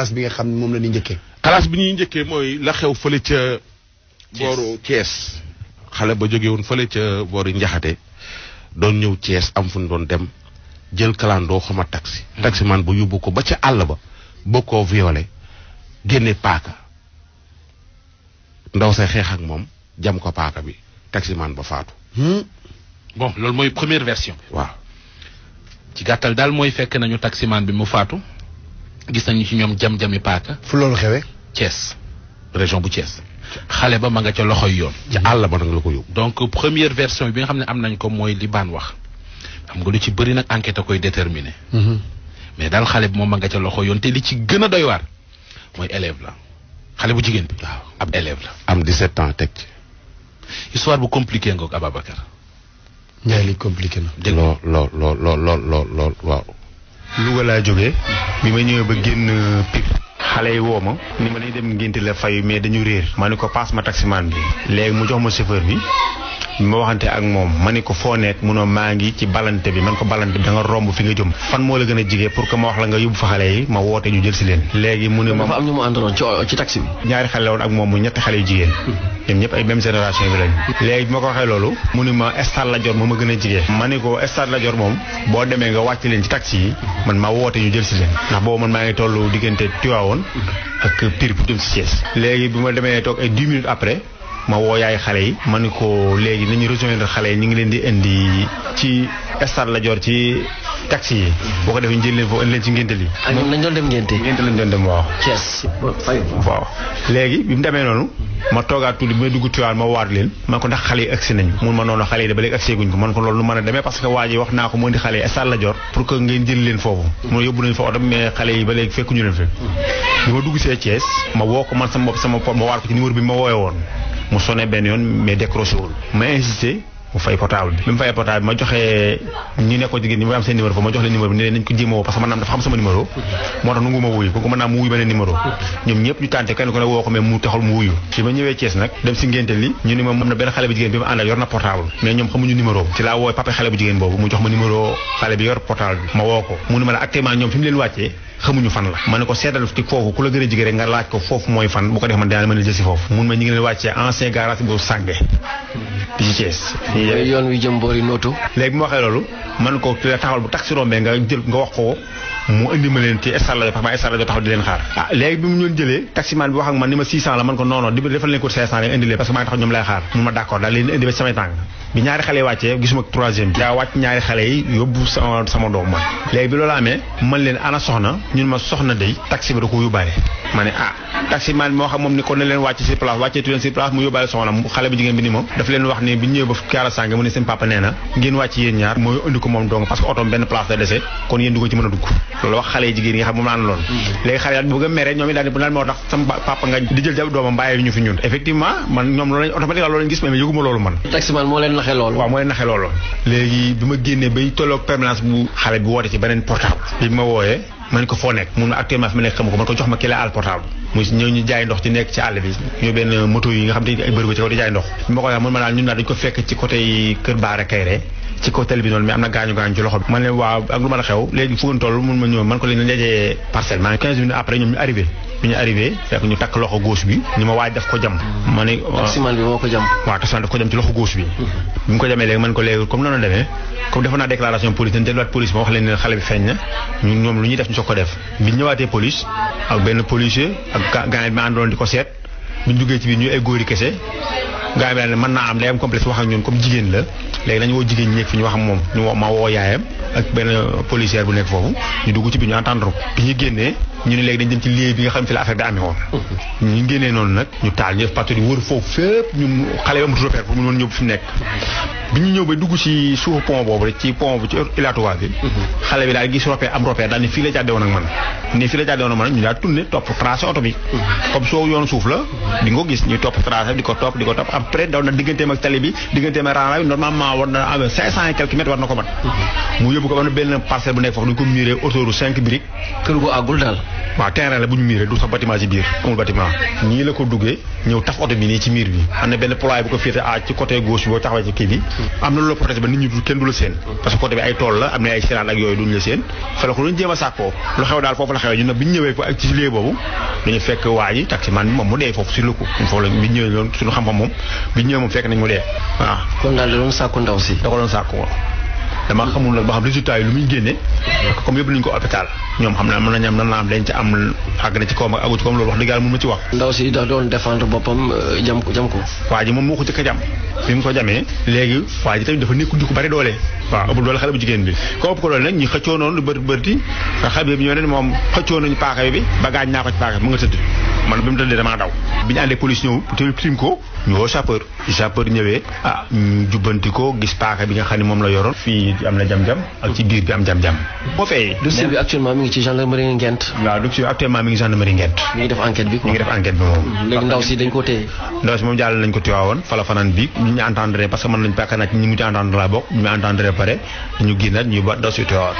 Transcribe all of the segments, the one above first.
classe bi nga xam ne moom la ñuy njëkkee. classe bi ñuy njëkkee mooy la xew fële ca. booru Thiès. xale ba jóge woon fële ca booru Njaxate doon ñëw Thiès am fu ñu doon dem jël kalandoo xama taxi. taximan bu yóbbu ko ba ca àll ba boo ko violé génne paaka ndaw say xeex ak moom jam ko paaka bi taximan ba faatu. bon loolu mooy première version. waaw. ci gàttal daal mooy fekk nañu taximan bi mu faatu gis nañu ci ñoom jam-jami paaka. fu loolu xewee. Thiès région bu Thiès. xale ba ma nga ca loxoy yoon. ci àll ba nag la ko yóbbu. donc première version bi nga xam ne am nañ ko mooy li baan wax xam nga lu ci bëri nag enquête a koy déterminer. mais daal xale bi moom ma nga ca loxo yoon te li ci gën a doy waar mooy élève la xale bu jigéen bi. waaw ab élève la. am 17 ans teg ci. histoire bu compliqué ngoog Ababacar. ñaari li compliqué na. dégg lool waaw. Louga laa jógee bi ma ñëwee ba génn Pire xale yi woo ma ni ma dañuy dem ngénte la fayu mais dañu réer ma ne ko passe ma taximaan bi léegi mu jox ma chauffeur bi ma waxante ak moom ma ne ko foo nekk munoo maa ngi ci balante bi man ko balante bi da nga romb fi nga jëm fan moo la gën a jigee pour que ma wax la nga yóbbu fa xale yi ma woote ñu jël si leen léegi mu ne ma dafa am ñu mu àndaloon ci taxi bi ñaari xale la woon ak moom mu ñetti xale yu jigéen ñoom ñëpp ay même génération bi lañ léegi bi ma ko waxee loolu mu ne ma stade Lat Dior moom ma gën a jigee ma ne ko stade Lat Dior moom boo demee nga wàcc leen ci taxi yi man ma woote ñu jël si leen ndax boobu man maa ngi toll diggante Tivaouane ak Pire pour dem si Thiès léegi bi ma demee toog ay 10 minutes après ma woo yaay xale yi ma ne ko léegi nañu rejoindre xale yi ñu ngi leen di indi ci stade Lat Dior ci taxi yi boo ko defee ñu jël leen foofu indi leen ci ngénte li ak ñoom lañ doon dem ngénte lañ doon dem waaw Thiès waaw léegi bi mu demee noonu ma toogaat tuuti bi may dugg Tivaouane ma waat leen man ko ndax xale yi agsi nañu mun ma noonu xale yi da ba léegi agsi guñ ko man ko loolu lu mën a demee parce que waa ji wax naa ko mu indi xale yi stade Lat Dior pour que ngeen jël leen foofu mu yóbbu nañu fa oto mais xale yi ba léegi fekkuñu leen fi bi ma dugg see Thiès ma woo ko man sama bopp sama ma waat ko ci numéro bi ma wooye woon mu sonné benn yoon mais décroché wul ma insisté mu fay portable bi mu fay portable bi ma joxee ñi nekkoon jigéen ñi ma am seen numéro foofu ma jox leen numéro bi ne leen nañ ko jéem a woo parce que man dafa xam sama numéro moo tax nangu ma wuyu pour que mën naa mu wuyu beneen numéro ñoom ñëpp ñu tànte kenn ko ne woo ko mais mu taxul mu wuyu ci ma ñëwee Thiès nag dem si ngénte li ñu ni ma am na benn xale bu jigéen bi ma àndal yor na portable mais ñoom xamuñu numéro ci laa woo papa xale bu jigéen boobu mu jox ma numéro xale bi yor portable bi ma woo ko mu ne ma la actuellement ñoom fi mu leen wàccee xamuñu fan la ma ne ko seetal ci foofu ku la gën a jigéen rek nga laaj ko foofu mooy fan bu ko def man dinaa mën a jël si foofu mun ma ñu ngi leen wàccee ancien garage bu Sange bi ci Thiès yoon wi jëm boori nootu léegi bi ma waxee loolu man ko ki la taxawal bu taxi rombee nga jël nga wax ko mu indi ma leen ci stade Lat Dior parce que stade Lat Dior taxaw di leen xaar léegi bi mu ñoon jëlee taximan bi wax ak man ni ma 600 la man ko non non defal leen ko 500 rek indi leen parce que maa ngi taxaw ñoom lay xaar mun ma d'accord daal leen indi ba samay tànk bi ñaari xale yi wàccee gisuma troisième bi daa wàcc ñaari xale yi yóbbu sama doom man léegi bi loolu amee man leen ana soxna ñun ma soxna day taxi bi da ko yóbbaale ma ne taximan bi moo xam moom ni ko ne leen wàcc si place wàccee tu leen si place mu yóbbaale soxna xale bu jigéen bi ni moom daf leen wax ni bi ñëwee ba kaara sànge mu ne seen papa nee na ngeen wàcc yéen ñaar mooy indi ko moom dong parce que oto benn place la dese kon yéen du ko ci mën a dugg loolu wax xale yi jigéen yi nga xam moom laa loon léegi xale yi bëgg a mere ñoom it daal di moo tax sama papa nga di jël jab doomam bàyyi ñu fi ñun effectivement man ñoom loolu lañ automatiquement loolu lañ gis mais yëguma loolu man taximan moo leen naxee loolu waaw moo leen naxee loolu léegi bi ma génnee bay tolloog permanence bu xale bi woote ci beneen portable bi ma wooyee ma ne ko foo nekk mun ma actuellement fi ma nekk xamu ko man ko jox ma kii la àll portable muy ñëw ñu jaay ndox ci nekk ci àll bi ñoo benn moto yi nga xam te ay bërëb ci kaw di jaay ndox bi ma ko waxee mun ma daal ñun daal dañu ko fekk ci côté Kër Baara Kayre ci kaw télé bi noonu mais am na gaañu ci loxo bi man leen waaw ak lu mën a xew léegi fu ngeen toll mun ma ñëw man ko leen dajee parcelle maa ngi 15 minutes après ñoom ñu arrivé bi ñu arrivé fekk ñu takk loxo gauche bi ñu ma waaj daf ko jam ma ne taximan bi moo ko jam waaw taximan daf ko jam ci loxo gauche bi bi mu ko jamee léegi man ko léegi comme noonu demee comme defoon naa déclaration police dañ delluwaat police ma wax leen ne xale bi feeñ na ñoom lu ñuy def ñu soog ko def bi ñu ñëwaatee police ak benn policier ak gaañ bi ma àndoon di ko seet bi ñu duggee ci biir ñu ay góori kese gaa bi daal mën naa am day am complexe wax ak ñun comme jigéen la léegi dañu woo jigéen ñi nekk fi ñu wax ak moom ñu ma woo yaayam ak benn policière bu nekk foofu ñu dugg ci biir ñu entendre ko bi ñu génnee ñu ne léegi dañ dem ci lieu bi nga xam fi la affaire bi amee woon ñu génnee noonu nag ñu taal ñu def patrouille wër foofu fépp ñu xale yi amatu repère pour mu mën ñëw fi mu nekk bi ñu ñëw ba dugg ci suufu pont boobu rek ci pont bu ci ilatuwaa bi xale bi daal gis repère am repère daal ne fii la jàddee woon ak man ne fii la jàddee woon ak man ñu daal tourné topp tracé oto bi comme soo yoonu suuf la di nga ko gis ñuy topp tracé di ko topp après daw na digganteem ak tali bi digganteem ak rang bi normalement war na am 500 et quelques mètres war na ko mat mu yóbbu ko ba benn parcelle bu nekk foofu dañu ko muré autour 5 briques kër gu àggul daal waaw terrain la bu ñu miiree du sax bâtiment ci biir amul bâtiment nii la ko duggee ñëw taf oto bi nii ci miir bi am na benn ployé bu ko féete ci côté gauche boo taxawee ci kii bi am na loolu protégé ba nit ñi kenn du la seen parce que côté bi ay tool la am na ay siraan ak yooyu duñu la seen fa la ko duñ jéem a sàkkoo lu xew daal foofu la xewee ñun nag bi ñu ñëwee ak ci lieu boobu dañu fekk waa ji taximan bi moom mu dee foofu sur le coup foofu la bi ñu ñëwee loolu suñu xam-xam moom bi ñu ñëwee moom fekk nañ mu dee waaw kon daal da doon sàkku ndaw si da ko doon sàkku dama xamul nag ba xam résultat yi lu muy génne comme yëpp nañu ko hôpital ñoom xam naa mën nañu am nan la am dañ ci am àgg na ci kawam ak agu ci kawam loolu wax dëgg yàlla mun ma ci wax ndaw si da doon défendre boppam jam ko waa ji moom moo ko jëkk a jam bi mu ko jamee léegi waa ji tamit dafa nekkul di ko bari doole waaw ëpp doole xale bu jigéen bi comme ëpp ko doole nag ñi xëccoo noonu lu bërti xale bi ñoo ne moom xëccoo nañu paaka bi ba gaañ naa ko ci paaka bi mu nga tëdd man bi mu tëddee damaa daw bi ñu àndee police ñëw te tim ko ñu woo sapeur ñëwee ñu jubbanti ko gis paaka bi nga xam ne moom la yoroon fii am na jam-jam ak ci biir bi am jam-jam boo fee dossier bi actuellement mi ngi ci gendarmerie Ngent waaw dossier bi actuellement mi ngi gendarmerie Ngent mi ngi def enquête bi mi ngi def enquête bi moom léegi ndaw si dañ ko téye ndaw si moom jàll nañ ko tiwaawoon fa la fanaan bi ñu entendre parce que mën nañ paaka naa ci ñi mu ci entendre laa bokk ñu entendre pare ñu génnaat ñu ba ndaw si tiwaawoon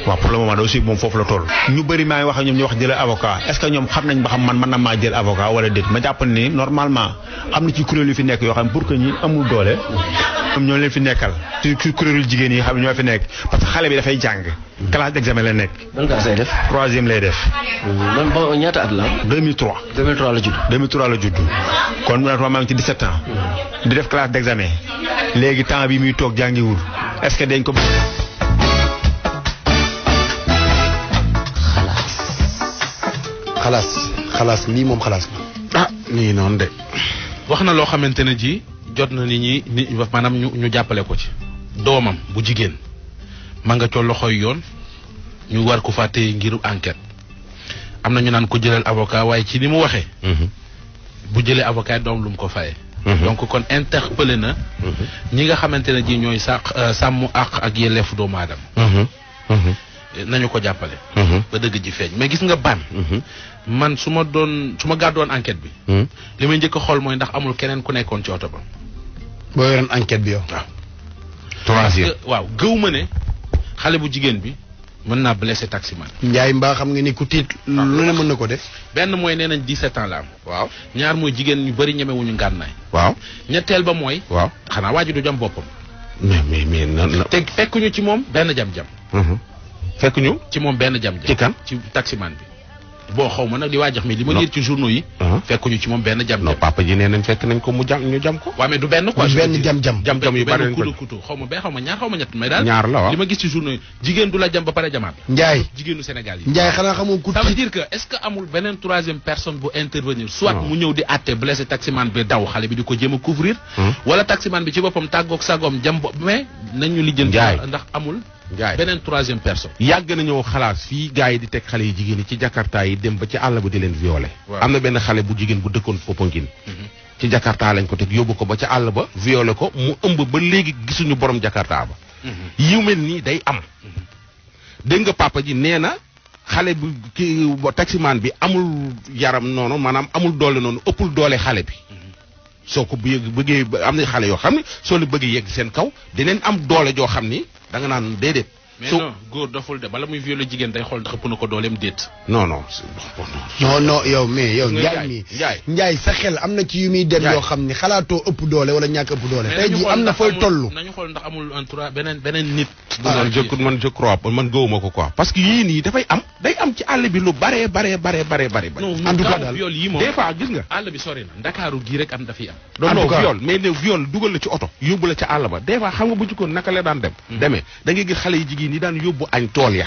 waaw pour le moment dossier bi moom foofu la toll ñu bëri maa ngi wax ak ñoom ñu wax jëlee avocat est-ce que ñoom xam nañ ba xam man mën na maa jël avocat wala déet ma jàpp ni normalement am na ci kuréel yu fi nekk yoo xam pour que ñi amul doole ñoom ñoo leen fi nekkal ci kuréelu jigéen yi xam ne ñoo fi nekk parce que xale bi dafay jàng classe d'examen la nekk. ban classe lay def. 3e lay def. man ba ñaata at la. 2003. 2003 la judd. 2003 la judd kon maa ngi ci 17 ans. di def classe d'examen léegi temps bi muy toog jàngiwul est-ce que dañ ko. xalaas lii moom xalaas la. ah nii noonu de. wax na loo xamante ne ji jot na nit ñi maanaam ñu jàppale ko ci. doomam bu jigéen ma nga co loxoy yoon ñu war ko fàtte ngir enquête am na ñu naan ko jëlal avocat waaye ci ni mu waxee. bu jëlee avocat doom lu mu ko fayee. donc kon interpellé na. ñi nga xamante ne ji ñooy sàmm àq ak yelleefu doomu aadama. nañu ko jàppale. ba dëgg ji feeñ mais gis nga ban. man su ma gàddoon enquête bi. li may njëkk a xool mooy ndax amul keneen ku nekkoon ci oto ba. boo yoroon enquête bi yow. waaw gëw ma ne xale bu jigéen bi mën naa blessé taximan. Njaay mbaa xam nga ni ku tiit. lu ne mën na ko def. benn mooy nee nañ 17 ans la am. waaw ñaar mooy jigéen ñu bëri ñemewuñu ngànnaay. waaw ñetteel ba mooy. waaw xanaa waa ji du jam boppam. mais nan la. te fekkuñu ci moom benn jam-jam. fekk ñu ci moom benn jam-jam. ci kan ci taximan bi. boo xaw ma nag li waa jax mi li ma lire ci journaux yi. fekkuñu ci moom benn jam-jam. non papa ji nee nañ fekk nañ ko ñu jam ko. waaw mais du benn quoi. du benn jam-jam. jam-jam yu bari benn kutu xaw ma ñaar xaw ma ñett mais daal. ñaar la waaw li ma gis ci journaux yi jigéen du la jam ba pare jamaat. Njaay jigéenu Sénégal yi. Njaay xanaa xamoo ku ça veut dire que est-ce que amul beneen troisième personne bu intervenir. soit mu ñëw di àtte blessé taximan bi daw xale bi di ko jéem a couvrir. wala taximan bi ci boppam tàggoog sagoom jam mais nañu lijjanti ndax amul. Njaay beneen troisième personne. yàgg nañoo xalaat fii gars yi di teg xale yi jigéen yi ci Jakarta yi dem ba ci àll ba di leen violer. am na benn xale bu jigéen bu dëkkoon Popenguine. ci Jakarta lañ ko teg yóbbu ko ba ca àll ba violer ko mu ëmb ba léegi gisuñu borom Jakarta ba. yu mel nii day am. dégg nga papa ji nee na xale bu kii taximaan bi amul yaram noonu maanaam amul doole noonu ëppul doole xale bi. soo ko bëggee am na xale yoo xam ne soo la bëggee yegg seen kaw dinañ am doole joo xam ni da nga naan déedéet. mais non góor doful de bala muy violer jigéen day xool ndax ëpp na ko dooleem déet. non yow mais yow Njaay mi Njaay sa xel am na ci yu muy dem yoo xam ni xalaatoo ëpp doole wala ñàkk ëpp doole. tey jii am na fooy toll. nañu xool ndax amul un trois beneen nit. man je crois man gëwuma ko quoi parce que yii nii dafay am day am ci àll bi lu bare. en tout cas daal viol yi moom des fois gis nga. àll bi sori na Ndakaaru gii rek am dafiy am. non viol mais ne viol dugal la ci oto yóbbu la ca àll ba des fois xam nga bu jikkoon naka la daan demee da ngay gis xale yi jigéen ñi daan yóbbu añ tool ya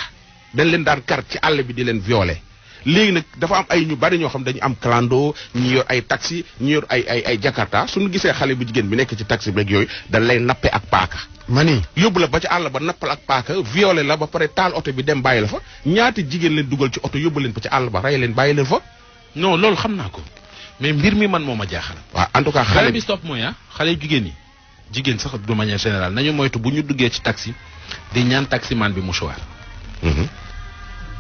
dañ leen daan kar ci àll bi di leen violer léegi nag dafa am ay ñu bari ñoo xam dañu am clando ñi yor ay taxi ñi yor ay Jakarta suñu gisee xale bu jigéen bi nekk ci taxi beeg yooyu dañ lay nappe ak paaka mani yóbbu la ba ci àll ba nappal ak paaka violer la ba pare taal oto bi dem bàyyi la fa ñaati jigéen leen dugal ci oto yóbbu leen ba ci àll ba rey leen bàyyi leen fa. non loolu xam naa ko mais mbir mi man moo ma jaaxal. waaw en tout cas xale bi stop mooy xale jigéen yi jigéen sax de manière générale nañu moytu bu ñu duggee ci taxi di ñaan taximan bi mouchoir.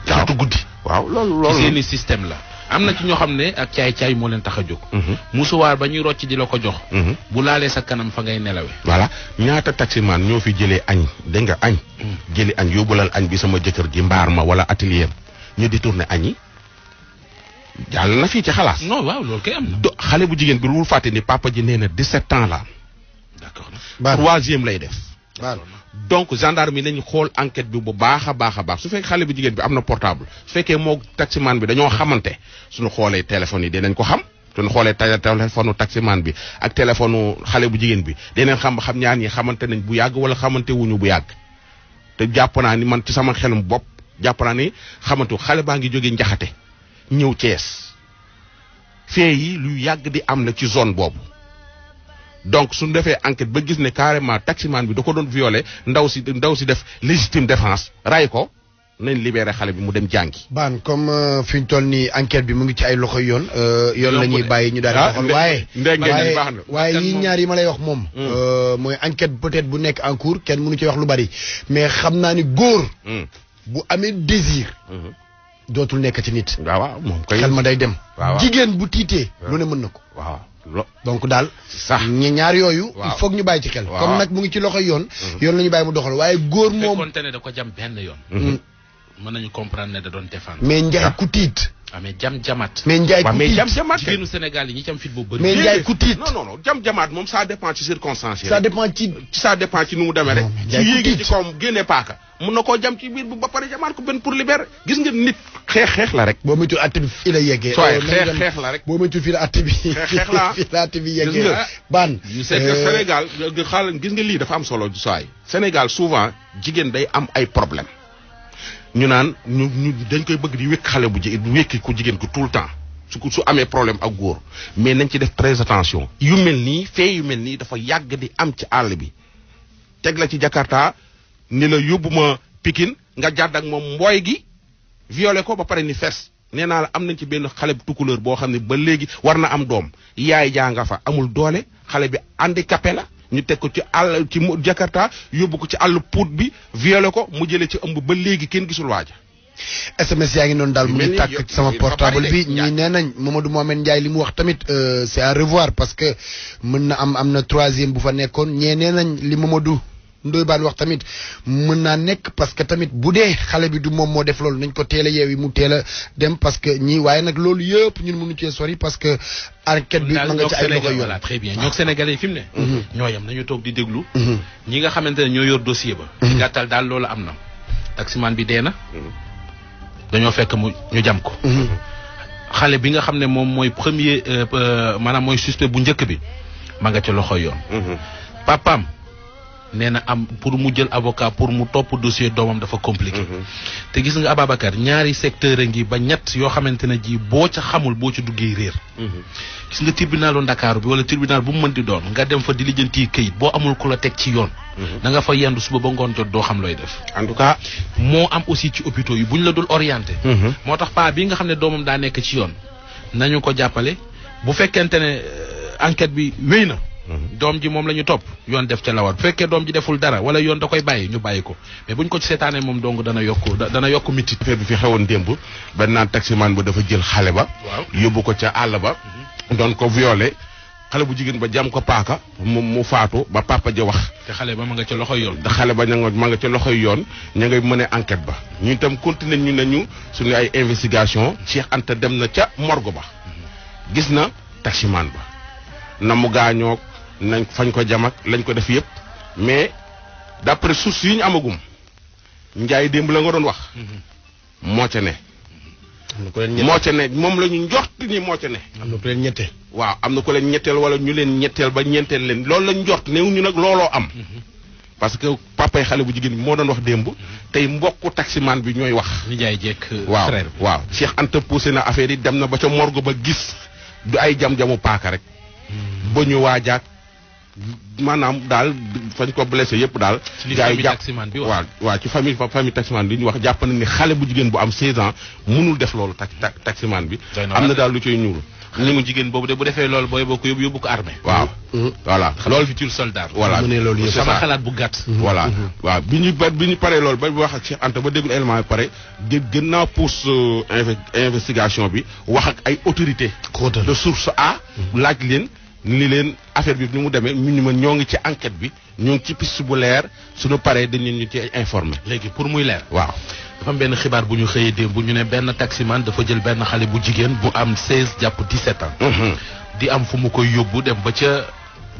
surtout guddi. waaw loolu seeni système la. am na ci ñoo xam ne ak caay-caay moo leen tax a jóg. mouchoir ba ñuy rocc di la ko jox. bu laalee sa kanam fa ngay nelawee. voilà ñaata taximan ñoo fi jëlee añ dégg nga añ. jëli añ yóbbulal añ bi sama jëkkër ji mbaar ma wala atelier ñu détourné añ yi. jàll na fii ci xalaas. non waaw loolu kay am na. xale bu jigéen bi lu fàtte ni papa ji nee na 17 ans la am. d'accord. 3e lay def. waaw donc gendarme yi nañu xool enquête bi bu baax a baax su fekkee xale bu jigéen bi am na portable su fekkee moo taximan bi dañoo xamante suñu xoolee téléphone yi dinañ ko xam suñu xoolee téléphone taximan bi ak téléphone xale bu jigéen bi dinañ xam ñaar ñi xamante nañ bu yàgg wala xamante wuñu bu yàgg te jàpp naa ni man ci sama xelum bopp jàpp naa ni xamante xale baa ngi jógee Njaxate ñëw Thiès fee yi lu yàgg di am na ci zone boobu. donc suñu defee enquête ba gis ne carrément taximan bi da ko doon violé ndaw si def légitime défense ray ko nañ libéré xale bi mu dem jàngi. baan comme fi ñu toll nii enquête bi mu ngi ci ay loxo yoon. yoon la ñuy bàyyi ñu daal di doxal waaye yi ñaar yi ma lay wax moom. mooy enquête peut-être bu nekk en cours kenn mënu ci wax lu bari mais xam naa ni góor. bu amee désir. dootul nekk ci nit. waaw moom kay xel ma day dem. waaw jigéen bu tiitee. lu ne mën na ko. waaw. donc daal. sax ñaar yooyu. il faut ñu bàyyi ci xel. comme nag mu ngi ci loxoy yoon. yoon la ñu bàyyi mu doxal waaye góor moom. fekkoonte ne da ko jam benn yoon. mën nañu comprendre ne da doon défendre. mais Ndiaye ku tiit. mais jam-jamaat. mais Ndiaye ku tiit mais jam-jamaat. jigéenu Sénégal yi ñi ci am fit boobu bëri. mais Ndiaye ku tiit. non jam-jamaat moom ça dépend ci circonstances yi. ça dépend ci nu mu demee rek. Ndiaye ku tiit ci kawam génne paaka. mun na koo jam ci biir bu ba pare jamaat ko benn pour libérer gis nga nit. xeex la rek. boo moytuwul àtte bi fii la yeggee. xeex la rek. boo moytuwul fii la àtte bi. xeex la fii la àtte bi yeggee. ban c'est que Sénégal xaaral gis nga lii dafa am solo sooy. Sénégal souvent jigéen day am ay problème ñu naan ñu dañ koy bëgg di wékk xale bu jigéen wékki ku jigéen ko tout le temps su amee problème ak góor mais nañ ci def très attention yu mel nii yu mel nii dafa yàgg di am ci àll bi teg la ci Jakarta ni la yóbbu ma Pikine nga jàdd ak moom mbooy gi violé ko ba pare ni fes nee naa la am nañ ci benn xale bu tukulóor boo xam ne ba léegi war na am doom yaay jaa nga fa amul doole xale bi handicapé la ñu teg ko ci àll ci Jakarta yóbbu ko ci àll Pout bi violé ko mu jëlee ci ëmb ba léegi kenn gisul waaja. SMS yaa ngi noonu daal mu ngi tàkk sama portable bi ñii nee nañ Mamadou Mohamed Ndiaye li mu wax tamit c'est à revoir parce que mën na am na 3e bu fa nekkoon ñee nee nañ li Mamadou Ndoye Bane wax tamit mën naa nekk parce que tamit bu dee xale bi du moom moo def loolu nañ ko teel a yeewi mu teel a dem parce que ñii waaye nag loolu yëpp ñun mënu cee sori parce que enquête bi ma nga ci ay loxo yoon. voilà très bien ñoo Sénégalais yi fi mu ne. ñoo yam nañu toog di déglu. ñi nga xamante ne ñoo yor dossier ba. ci gàttal daal loolu am na. taximan bi dee na. dañoo fekk ñu jam ko. xale bi nga xam ne moom mooy premier maanaam mooy suspect bu njëkk bi ma nga ci loxo yoon. papaam nee na am pour mu jël avocat pour mu topp dossier doomam dafa compliqué. te gis nga Ababacar ñaari secteur a ngi ba ñett yoo xamante ne ji boo ca xamul boo ca duggee réer. gis nga tribunalu Ndakaaru bi wala tribunal bu mu mën di doon nga dem fa di lijjanti këyit boo amul ku la teg ci yoon. da nga fa yendu suba ba ngoon jot doo xam looy def. en tout cas moo am aussi ci hôpitaux yi bu ñu la dul orienté. moo tax paa bi nga xam ne doomam daa nekk ci yoon nañu ko jàppale bu fekkente ne enquête bi wéy na. doom ji moom la ñu topp yoon def ca lawar bu fekkee doom ji deful dara wala yoon da koy bàyyi ñu bàyyi ko mais buñ ko ci seetaanee moom dong dana yokk mitit. affaire bi fi xewoon démb benn naan taximan ba dafa jël xale ba. waaw yóbbu ko ca àll ba. doon ko violé xale bu jigéen ba jam ko paaka mu faatu ba papa ja wax. te xale ba ma nga ca loxoy yoon. te xale ba ma nga ca loxoy yoon ña ngay mën a enquête ba ñu itam continué ñu nañu suñu ay investigation Cheikh Anta dem na ca morgue ba gis na taximan ba na mu gaañoo nañ fañ ko jam ak lañ ko def yëpp mais d'après sources yi ñu amagum Njaay démb la nga doon wax. moo ca ne. moo ca ne moom la ñu njort ni moo ca ne. am na ku leen ñetteel. waaw am na ku leen ñetteel wala ñu leen ñetteel ba ñeenteel leen loolu lañ njort néew ñu nag looloo am. parce que papay xale bu jigéen bi moo doon wax démb tey mbokku taximan bi ñooy wax. Njaay jekk frère waaw Cheikh Anta poussé na affaire yi dem na ba ca morgue ba gis du ay jam-jamu paaka rek. ba ñu waajaat maanaam daal fañ ko blessé yëpp daal. gaa yi taximan bi waaw ci famille taximan bi ñu wax jàpp na ni xale bu jigéen bu am 16 ans mënul def loolu taximan bi. am na daal lu cay ñuul. xale bu jigéen boobu de bu defee loolu booy boo ko yóbbu ko armée. waaw voilà loolu futur soldat. voilà sama xalaat bu gàtt. voilà waaw bi ñu paree loolu ba wax ak Cheikh Anta ba déglu élément yi pare gën naa pousse investigation bi wax ak ay autorité de source A. laaj leen ni leen affaire bi ni mu demee ñoo ngi ci enquête bi ñoo ngi ci piste bu leer suñu paree dañ leen ñu ci informé. léegi pour muy leer. waaw dafa am benn xibaar bu ñu xëyee démb bu ñu ne benn taximan dafa jël benn xale bu jigéen bu am 16 jàpp 17 ans. di am fu mu koy yóbbu dem ba ca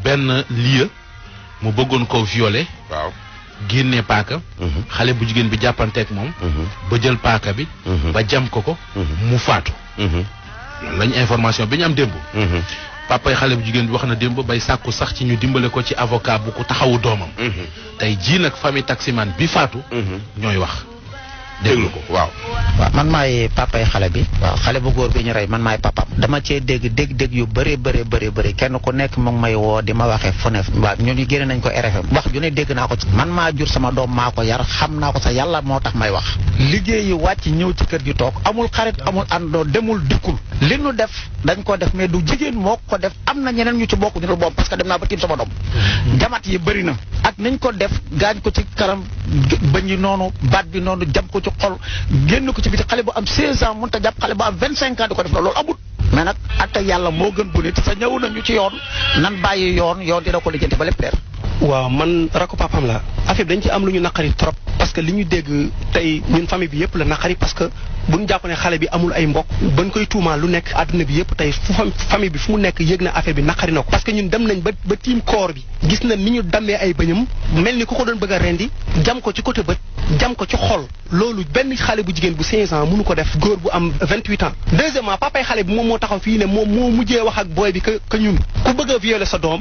benn lieu mu bëggoon koo violer. waaw génnee paaka. xale bu jigéen bi jàppanteeg moom. ba jël paaka bi. ba jam ko mu faatu. loolu lañ information bi ñu am démb. papay xale bu jigéen bi wax na démb bay sàkku sax ci ñu dimbale ko ci avocat bu ko taxawu doomam. tey jii nag famille taximan bi faatu. ñooy wax. déglu ko waaw. waaw man maay papay xale bi. waaw xale bu góor bi ñu rey man maay papam. dama cee dégg yu bëri kenn ku nekk mu ngi may woo di ma waxee fu ne. waaw ñun génne nañ ko RFM. wax ju ne dégg naa ko ci. man maa jur sama doom maa ko yar xam naa ko sa yàlla moo tax may wax. liggéeyi wàcc ñëw ci kër gi toog amul xarit amul àndoo demul dikkul. li nu def dañ ko def mais du jigéen moo ko def am na ñeneen ñu ci bokk ñu dul boobu parce que dem naa ba tiim sama doom. jamat yi bëri na. ak nañ ko def gaañ ko ci karam bañ yi noonu baat bi noonu jam ko ci xol génn ko ci biti xale bu am 16 ans mënut a jàpp xale bu am 25 ans di ko def loolu amul. mais nag atte yàlla moo gën bu nit sa ñëw nañu ci yoon nan bàyyi yoon dina ko lijjanti ba lépp leer. waaw man rakku papam la affaire bi dañ ci am lu ñu naqari trop parce que li ñu dégg tey ñun famille bi yëpp la naqari parce que bu ñu jàpp ne xale bi amul ay mbokk bañ koy tuumaal lu nekk àdduna bi yëpp tey famille bi fu mu nekk yëg na affaire bi naqari na ko parce que ñun dem nañ ba tiim koor bi gis na ni ñu dammee ay bëñam mel ni ku ko doon bëgg a rendi jam ko ci côté bët jam ko ci xol loolu benn xale bu jigéen bu 15 ans mënu ko def góor bu am 28 ans deuxièmement papay xale bi moom moo taxaw fii ne moom moo mujjee wax ak booy bi que ñun ku bëgg a violer sa doom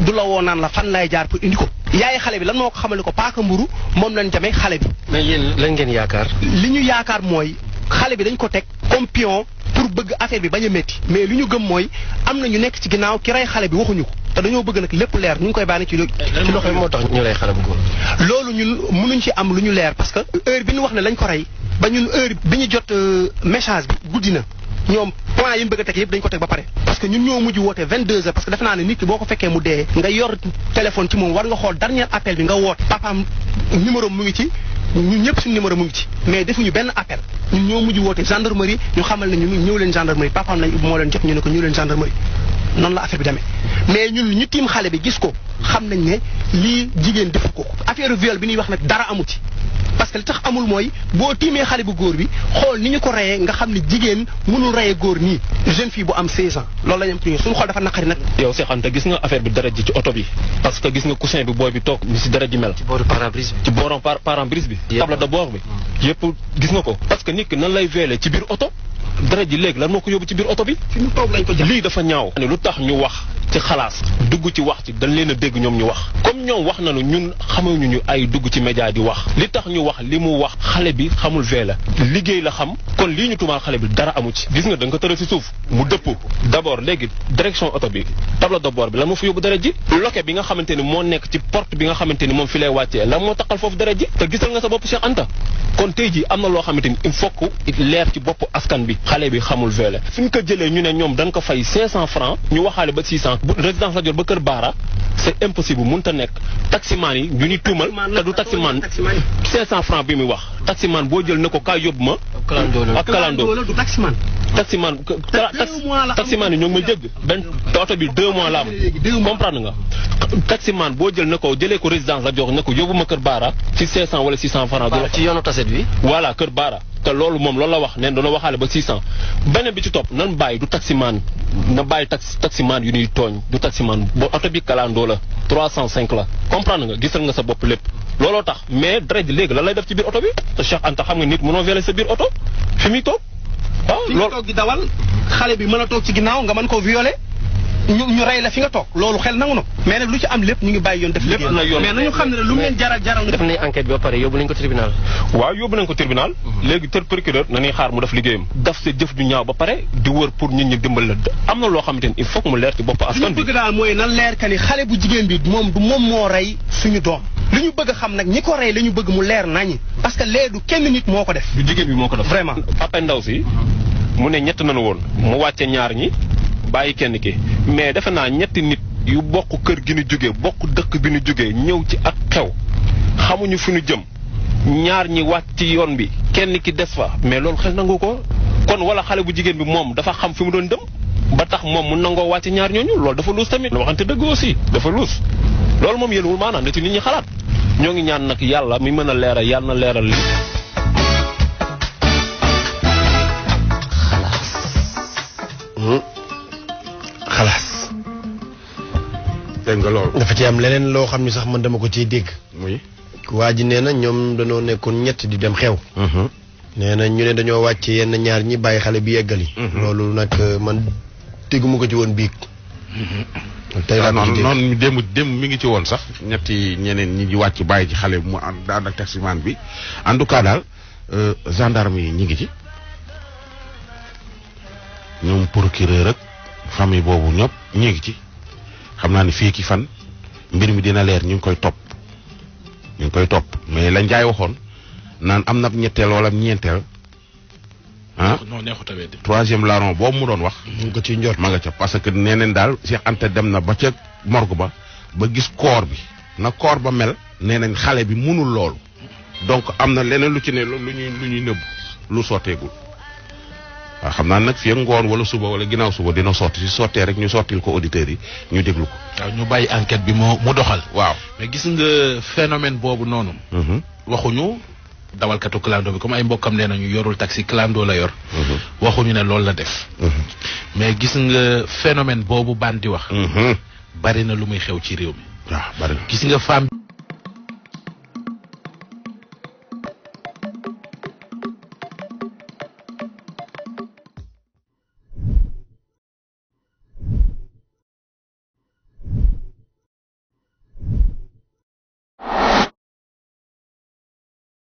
du la woo naan la fan lay jaar pour indi ko yaay xale bi lan moo ko xamale ko paaka mburu moom lañ jamee xale bi. mais yéen lan ngeen yaakaar. li ñu yaakaar mooy xale bi dañ ko teg comme pion pour bëgg affaire bi bañ a métti mais li ñu gëm mooy am na ñu nekk ci ginnaaw ki rey xale bi waxuñu ko te dañoo bëgg nag lépp leer ñu ngi koy bàyyi ci loxo moo tax ñu rey xale bu góor. loolu ñun mënuñ ci am lu ñu leer parce que heure bi ñu wax ne lañ ko rey ba ñun heure bi ñu jot message bi guddi na. ñoom point yi mu bëgg a teg yëpp dañ ko teg ba pare parce que ñun ñoo mujj woote 22h parce que defe naa ne nit ki boo ko fekkee mu dee nga yor téléphone ci moom war nga xool dernier appel bi nga woote papaam numéro mu ngi ci ñun ñëpp suñu numéro mu ngi ci mais defuñu benn appel ñun ñoo mujj woote gendarmerie ñu xamal ne ñun ñëw leen gendarmerie papaam lañ moo leen jot ñu ne ko ñëw leen gendarmerie noonu la affaire bi demee mais ñun ñu tiim xale bi gis ko xam nañ ne lii jigéen defu ko affaire viol bi ñuy wax nag dara amu ci parce que li tax amul mooy boo tiimee xale bu góor bi xool ni ñu ko reyee nga xam ne jigéen mënul reyee góor nii jeune fille bu am 16 ans loolu la ñu am suñu xool dafa naqari nag. yow Cheikh Anta gis nga affaire bi deret ji ci oto bi parce que gis nga coussin bi booy bi toog ni si deret ji mel. ci booru pare-brise bi. ci boorom pare-brise bi. table de bord bi. yëpp gis nga ko parce que nit ki nan lay veele ci biir oto deret ji léegi lan moo ko yóbbu ci biir oto bi. fi mu toog lañ ko jël lii dafa ñaaw. lu tax ñu wax ci xalaas dugg ci wax ci dañ leen a dégg ñoom ñu wax comme ñoom wax nañu ñun xamuñu ñu ay dugg ci média di wax li tax ñu wax li mu wax xale bi xamul vee la liggéey la xam kon lii ñu tumaal xale bi dara amu ci gis nga da nga ko tëral si suuf mu dëpp d'abord léegi direction oto bi tableau de bord bi lan moo fa yóbbu deret ji loke bi nga xamante ni moo nekk ci porte bi nga xamante ni moom fi lay wàccee lan moo taxal foofu deret ji te gisal nga sa bopp Cheikh Anta kon tey ji am na loo xamante ni il faut que leer ci bopp askan bi xale bi xamul vee la fi ñu ko jëlee ñu ne ñoom dañ ko fay 500 francs ñu waxaale ba 600 résidence la jor ba kër Baara c'est impossible mënut a nekk taximaan yi ñu ni tuumal te du taximaan 500 francs bi muy wax taximaan boo jël ne ko kaa yóbbu ma ak kalandoo du taximaan taximaan yi ñoo ngi may jégg benn oto bi 2 mois la am comprendre nga taximaan boo jël ne ko jëlee ko résidence la jox ne ko yóbbu ma kër Baara ci 500 wala 600 francs ci yoonu taset bi voilà kër Baara te loolu moom loolu la wax neen doona waxaale ba 600 beneen bi ci topp nan bàyyi du taximaan na bàyyi taximaan yu ñuy tooñ du taximaan ba oto bi kalandoo la 305 la comprendre nga gisal nga sa bopp lépp looloo tax mais deret ji léegi lan lay def ci biir oto bi te Cheikh Anta xam nga nit mënoo violer sa biir oto fi muy toog waaw fi nga toog di dawal xale bi mën a toog ci ginnaaw nga mën koo violer ñu rey la fi nga toog loolu xel nangu na mais nag lu ci am lépp ñu ngi bàyyi yoon def lépp na yoon mais nañu xam ne lu mu leen jaral def nañ enquête bi ba pare yóbbu nañ ko tribunal waaw yóbbu nañ ko tribunal léegi tër procureur nañuy xaar mu def liggéeyam daf sa jëf du ñaaw ba pare di wër pour nit ñi dimbal la am na loo xamante ni il faut que mu leer ci bopp askan bi li ñu bëgg daal mooy nan leer ka ni xale bu jigéen bi moom du moom moo rey suñu doom li ñu bëgg a xam nag ñi ko rey la ñu bëgg mu leer nañi parce que lee du kenn nit moo ko def du jigéen bi moo ko def vraiment papa ndaw si mu ne ñett nañu woon mu wàcce ñaar ñi bàyyi kenn ki mais defe naa ñetti nit yu bokk kër gi ñu jógee bokk dëkk bi ñu jógee ñëw ci ak xew xamuñu fi ñu jëm ñaar ñi wàcc ci yoon bi kenn ki des fa mais loolu xel nangu ko kon wala xale bu jigéen bi moom dafa xam fi mu doon dem ba tax moom mu nangoo wàcc ñaar ñooñu loolu dafa luus tamit waxante dëgg aussi dafa luus loolu moom yéenwul maanaam na ci nit ñi xalaat ñoo ngi ñaan nag yàlla mi mën a leeral yàlla na leeral li xalaas. dégg nga loolu. dafa ci am leneen loo xam ni sax man dama ko ciy dégg. muy. waa ji nee na ñoom dañoo nekkoon ñett di dem xew. nee na ñu ne dañoo wàcce yenn ñaar ñi bàyyi xale bi yeggali. loolu nag man dégguma ko ci woon biig. tey laa ko ci dégg noonu démb mi ngi ci woon sax ñetti ñeneen ñi wàcc bàyyi ci xale bi mu ànd ak taximan bi en tout cas daal gendarme yi ñi ngi ci ñoom procureur ak famille boobu ñëpp ñi ngi ci xam naa ni fii ki fan mbir mi dina leer ñu ngi koy topp mais la Njaay waxoon naan am na ñetteel wala ñeenteel non neexut a weddi. troisième larron boobu mu doon wax. ñu ngi ko ciy njort ma nga ca parce que nee neen daal Cheikh Anta dem na ba ca morgue ba gis koor bi na koor ba mel nee nañ xale bi munul loolu donc am na leneen lu ci ne lu ñuy nëbb lu sotteegul waaw xam naa nag fii ngoon wala suba wala ginnaaw suba dina sotti si sottee rek ñu sottil ko auditeurs yi ñu déglu ko. waaw ñu bàyyi enquête bi mu doxal. waaw mais gis nga phénomène boobu noonu. waxuñu. dawalkatu clando bi comme ay mbokkam nee nañu yorul taxi clando la yor. waxuñu ne loolu la def. mais gis nga phénomène boobu baan di wax. bari na lu muy xew ci réew mi. waaw bari na gis nga femme